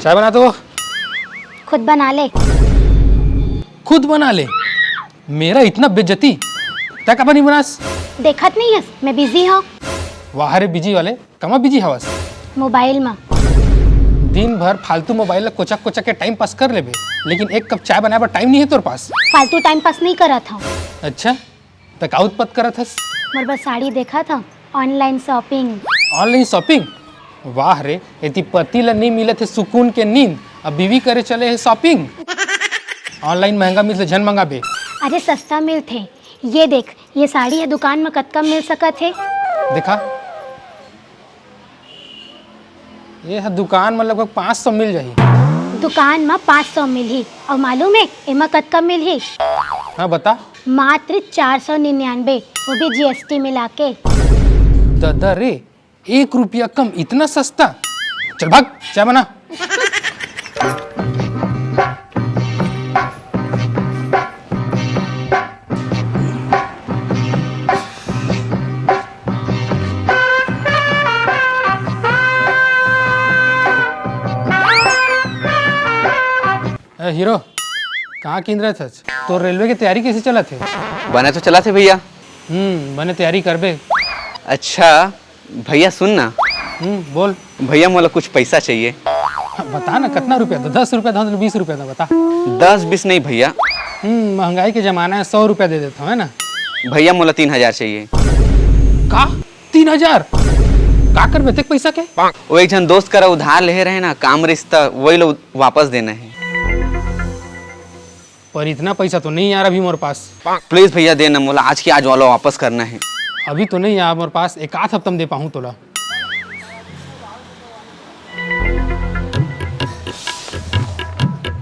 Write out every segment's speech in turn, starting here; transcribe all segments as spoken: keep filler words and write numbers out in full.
चाय बना तो। खुद बना ले। खुद बना ले? मेरा इतना बेइज्जती, तै काबर नहीं बनास? देखत नहीं हस, मैं बिजी हूँ। वाह रे बिजी वाले, कमा बिजी हवस? मोबाइल में। दिन भर फालतू मोबाइल ला कोचक कोचक के टाइम पास कर लेबे, लेकिन एक कप चाय बनाए बर टाइम नहीं है तोर पास। फालतू टाइम पास नहीं करत हूँ। अच्छा, त का उत्पत्त करत हस? मोर बर साड़ी देखत हव, ऑनलाइन शॉपिंग। Online shopping? वाह रे, एती पति ल नइ मिलत हे सुकून के नींद, अब बीवी करे चले हे शॉपिंग। ऑनलाइन महंगा मिलथे, झन मंगाबे। अरे सस्ता मिलथे। ये देख, ये साड़ी ह दुकान म कतका म मिल सकत हे? देखा, ये ह दुकान म लगभग पाँच सौ मिल जाही। दुकान म पाँच सौ मिलही, अउ मालूम हे एमा कतका मिलही? हाँ, बता। मात्र चार सौ निन्यानवे, वो भी जीएसटी मिला के। ददा रे, एक रुपया कम, इतना सस्ता? चल भाग, चाय बना। ए हीरो, कहाँ किंदरत हस? तोर रेलवे के तैयारी कइसे चलत हे? बने तो चलत हे भैया। हम्म, बने तैयारी करबे। अच्छा भैया सुन ना। हम्म, बोल। भैया मोला कुछ पैसा चाहिए। हाँ, बता ना कतना रुपया दँव? दस रुपया दँव, बीस रुपया दँव, बता। दस बीस नहीं भैया। हम्म, महंगाई के जमाना हे, सौ रुपया दे देथँव, है ना? भैया मोला तीन हजार चाहिए। का? तीन हजार? का करबे तेक पैसा के? वो एक झन दोस्त करा उधार लेहे रहे ना, काम रिश्ता, वही लो वापस देना है। पर इतना पैसा तो नहीं यार अभी मोर पास। प्लीज भैया दे ना, मोला आज के आज वाला वापस करना है। अभी तो नहीं यार मोर पास, एक आध हफ्ता में दे पाहूँ तोला।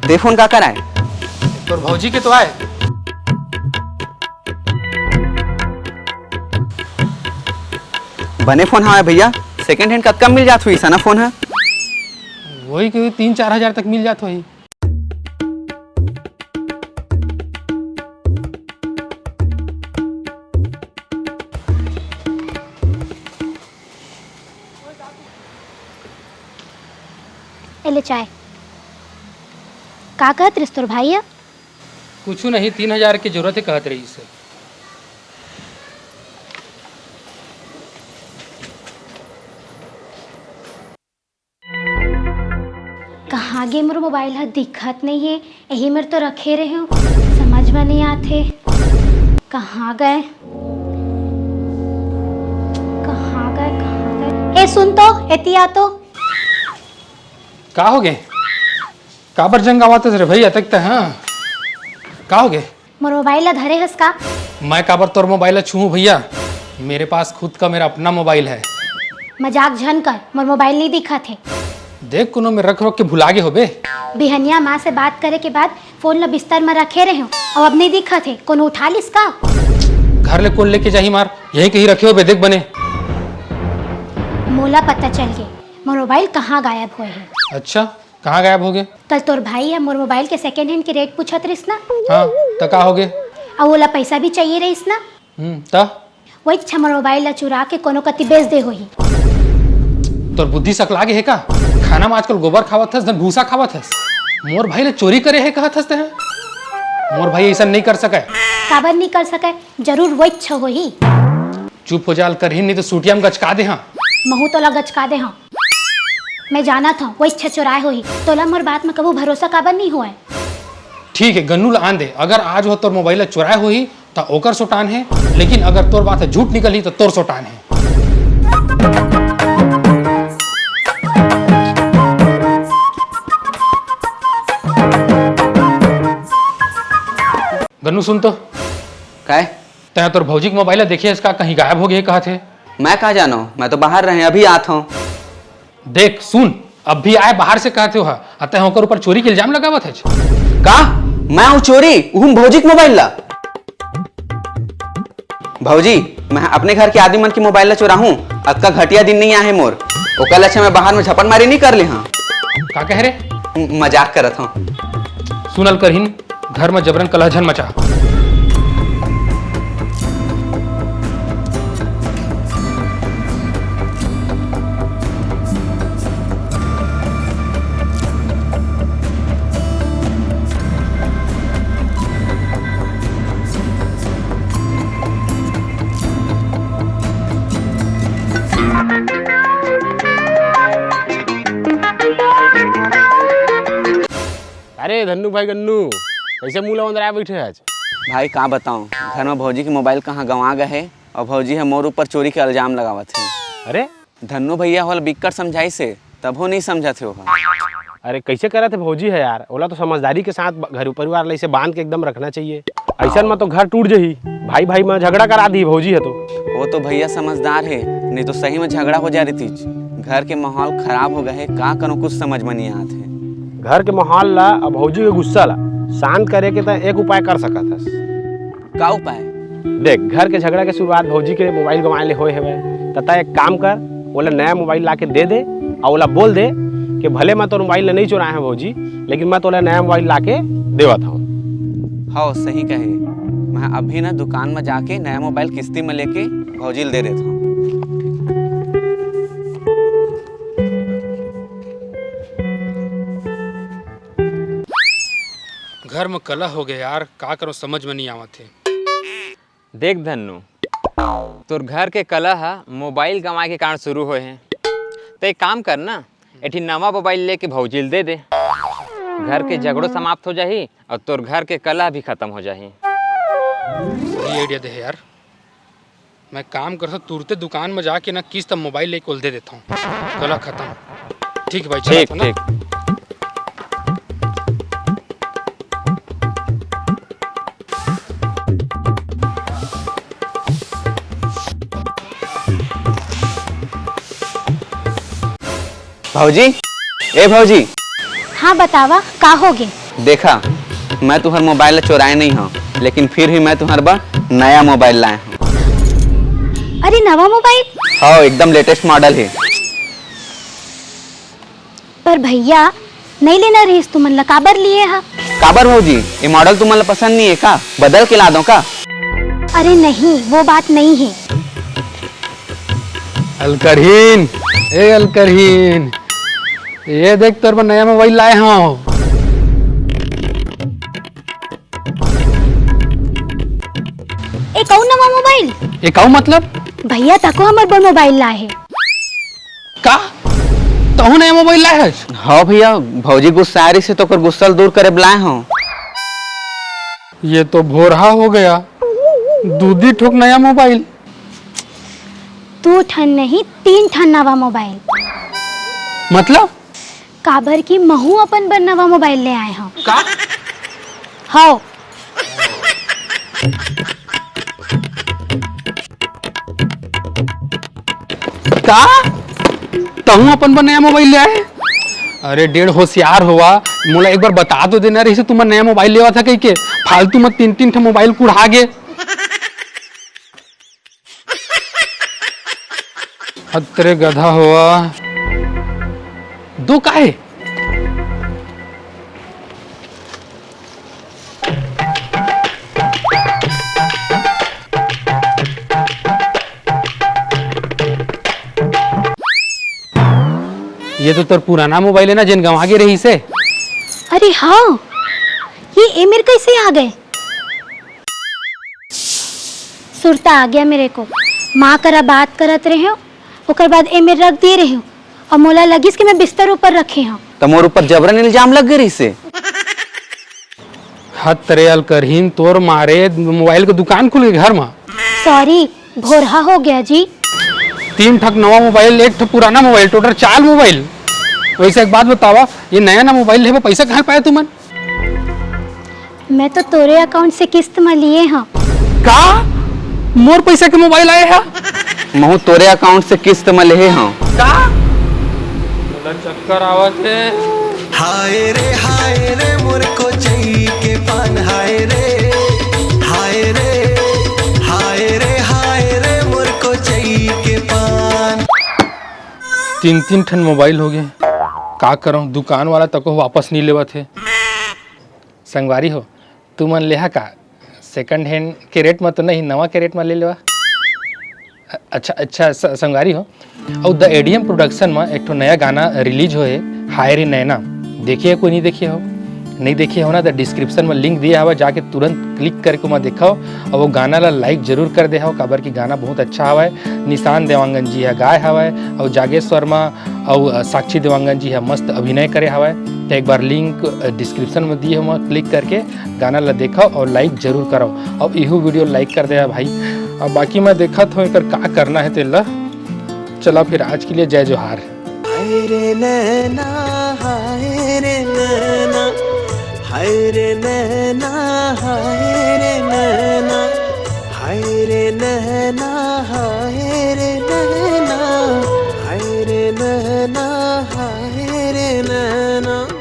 दे फोन का कराए? तोर भौजी के तो आए। बने फोन हवय भैया, सेकंड हैंड कतका मिल जात होही सना फोन ह? वही कोई तीन चार हजार तक मिल जात होही। ए ले चाय। का कहत रिस तोर भाई ह? कुछु नहीं, तीन हजार के जरूरत हे कहत रहिस हे। कहाँ गे मोर मोबाइल ह? दिखत नइ हे। एही मेर तो रखे रेहेंव, समझ म नइ आत हे। कहाँ गए? कहाँ गए? कहाँ गए? ए सुन तो, एती आ तो। का होगे? काबर जंगावत हस रे भई, अतक त, हाँ? का होगे? मोर मोबाइल ला धरे हस का? मैं काबर तोर मोबाइल ला छूहूं भैया? मेरे पास खुद का मेरा अपना मोबाइल है। मजाक झन कर, मोर मोबाइल नइ दिखत हे। देख कोनो में रख रख के भुला गे होबे। बिहनिया माँ से बात करे के बाद फोन ला बिस्तर में रखे रेहेंव, अउ अब नइ दिखत हे, कोनो उठा लिस का? घर ले कोन लेके जाही मार, यहीं कहीं रखे होबे, देख बने। मोला पता चल गे, मोर मोबाइल कहाँ गायब होए हे। अच्छा, कहाँ गायब होगे? कल तोर भाई ह मोर मोबाइल के सेकंड हैंड के रेट पूछत रिस ना। हाँ, त का होगे? अउ ओला पैसा भी चाहिए रहिस ना। हम्म, त? वही छ मोर मोबाइल ला चुरा के कोनो कति बेच दे होही। तोर बुद्धि सकला गे हे का? खाना में आजकल गोबर खावत हस, धन भूसा खावत हस। मोर भाई ला चोरी करे हे कहत हस तें? मोर भाई अइसन नइ कर सकय। काबर नइ कर सकय? जरूर वही छ होही। चुप हो जा ल करहिन, नइ त सूटिया म गचका देहूं। महूं तोला गचका देहूं। मैं जानत हंव, वही छ चोराय होही। तोला मोर बात म कभू भरोसा काबर नइ होय? ठीक हे, गन्नू ल आन दे। अगर आज वो तोर मोबाइल ल चोराय होही, त ओकर सोटान हे, लेकिन अगर तोर बात ह झूठ निकलही, त तोर सोटान हे। गन्नू, सुन तो। काय? तैं तोर भौजी के मोबाइल ला देखे हस का, कहीं गायब हो गे हे कहत हे। मैं का जानव, मैं तो बाहर रहे, अभी आत हंव। देख, सुन, अभी आय बाहर से कहत हे ओहा, अ तैं ओकर ऊपर चोरी के इल्जाम लगावत हस। का? मैं अउ चोरी? उहू भौजी के मोबाइल ला? भौजी, मैं अपने घर के आदमी मन के मोबाइल ला चोराहूं? अतका घटिया दिन नइ आए हे मोर। ओकर ले अच्छा मैं बाहर में झपट मारी नइ कर लेहूं। का कहे रे? म-, मजाक करत हंव। सुन ल करहिन, घर म जबरन कलह झन मचा। ए धन्नू भाई गन्नू, कइसे मुंह ल ओंदराय बइठे हच? भाई का बतावं, घर म भौजी के मोबाइल कहाँ गंवा गे हे अउ भौजी ह मोर ऊपर चोरी के इल्जाम लगावत हे। अरे धन्नू भैया ओला बिक्कट समझाइस हे, तभो नइ समझत हे ओहा। अरे कइसे करत हे भौजी ह यार, ओला तो समझदारी के साथ ब-, घर परिवार ल अइसे बांध के एकदम रखना चाहिए। अइसन म तो घर टूट जही, भाई भाई म झगड़ा करा दिही भौजी ह तो। वो तो भैया समझदार हे, नहीं तो सही में झगड़ा हो जा रहितिस। घर के माहौल खराब हो गए हे, का करूं कुछ समझ में नहीं आत हे। घर के माहौल ला अउ भौजी के गुस्सा ला शांत करे के त एक उपाय कर सकत हस। का उपाय? देख, घर के झगड़ा के शुरुआत भौजी के मोबाइल गंवाए ले होए हवय, त तैं एक काम कर, ओला नया मोबाइल ला के दे दे, अउ ओला बोल दे कि भले मैं तोर मोबाइल ला नइ चुराए हंव भौजी, लेकिन मैं तोला नया मोबाइल ला के देवत हंव। हव, सही कहे। मैं अभी ना दुकान में जाके नया मोबाइल किस्ती में लेके भौजी ल दे देत हंव। घर में कलह हो गया यार, का करो समझ में नहीं आवत हे। देख धन्नू, तोर घर के कलह ह मोबाइल गंवाए के कारण शुरू होए हे। त एक काम कर ना, एठी नवा मोबाइल लेके भौजी ल दे दे। घर के झगड़ो समाप्त हो जाही अउ तोर घर के कलह भी खत्म हो जाही। सही आइडिया दे हे यार। मैं काम करथंव, तुरते दुकान में जाके ना किस्त मोबाइल लेके ओला दे देथंव। कलह खत्म। ठीक हे भाई, चलत हंव ना। ठीक। भौजी, ए भौजी। हाँ बतावा, का होगे? देखा, मैं तुंहर मोबाइल ला चोराए नइ हंव, लेकिन फिर भी मैं तुंहर बर नया मोबाइल लाए हंव। अरे नवा मोबाइल? हव, एकदम latest model हे। पर भैया, नइ लेना रहिस तुमन ला, काबर लिए हा? काबर भौजी, ये model तुमन ला पसंद नइ हे का? बदल के ला दंव का? अरे नहीं, वो बात नहीं हे। अलकरहीन, ए अलकरहीन, ये देख तोर बर नया मोबाइल लाए हंव। एक अउ नवा मोबाइल? एक अउ मतलब? भैया, तको हमर बर मोबाइल लाए हे। का? तहूं नया मोबाइल लाए हस? हव भैया, भौजी गुस्सा रहिस हे त ओकर गुस्सा ल दूर करे बर लाए हंव। ये तो भोरहा हो गया, दू दी ठोक नया मोबाइल। दू ठन नहीं, तीन ठन नवा मोबाइल। मतलब? काबर कि महूं अपन बर नवा मोबाइल ले आए हंव। का? हव। का? तहूं अपन बर नया मोबाइल ले आए? अरे डेढ़ होशियार होवा, मोला एक बार बता तो देना रहिस, तुमन नया मोबाइल लेवत हा कहिके। फालतू में तीन तीन ठे मोबाइल कुढ़ा गे। हतरे गधा होवा। दो काहे? ये तो तोर पुराना मोबाइल हे ना, जेन गंवा गे रहिस हे। अरे हाँ, ये एमेर कैसे आ गए? सुरता आ गया मेरे को। माँ करा बात करत रहेंव, ओकर बाद एमेर रख दिए रहेंव, अउ मोला लगिस कि मैं बिस्तर ऊपर रखे हंव। त मोर ऊपर जबरन इल्जाम लग गे रहिस हे। हत रे अलकरहीन, तोर मारे मोबाइल के दुकान खुल गे घर म। Sorry, भोरहा हो गया जी। तीन ठक नवा मोबाइल, एक ठक पुराना मोबाइल, total चार मोबाइल। वैसे एक बात बतावा, ये नया नवा मोबाइल लेबे पैसा कहाँ पाए तुमन? मैं तो तोरे account से किस्त म लिए हंव। का? मोर पैसा के मोबाइल आए हे? महूं तोरे account से किस्त म लेहे हंव। का? मोला चक्कर आवत हे। हाय रे, हाय रे, मोर कोचई के पान, हाय रे, हाय रे, हाय रे, हाय रे, मोर कोचई के पान। तीन तीन ठन मोबाइल हो गे, का करंव, दुकान वाला तको वापस नइ लेवत हे। संगवारी हो, तुमन लेहा का? Second hand के rate म तो नहीं, नवा के rate म ले लेवा। अ-, अच्छा, अच्छा, स-, संगवारी हो, अउ The ADM Production म एक ठो नया गाना release होए हे, हाय रे नैना। देखे हे कोई नहीं देखे हो? नहीं देखे हो ना, तो डिस्क्रिप्शन में लिंक दिए हवय, जाके तुरंत क्लिक करके ओमा देखव। और वो गाना ला लाइक जरूर कर दे हव, काबर कि गाना बहुत अच्छा हवय। निशान देवांगन जी ह गाय हवय और जागेश वर्मा और, अ, साक्षी देवांगन जी ह मस्त अभिनय करे हवय। तो एक बार लिंक, अ, डिस्क्रिप्शन में दिए हवय, क्लिक करके गाना ला देखव और लाइक जरूर करव। और इहू वीडियो लाइक कर दे ह भाई। अब बाकी मैं देखत हूँ एकर का करना है तेला। चला फिर आज के लिए जय जोहार। हाय रे नैना, हाय रे नैना, हाय रे नैना।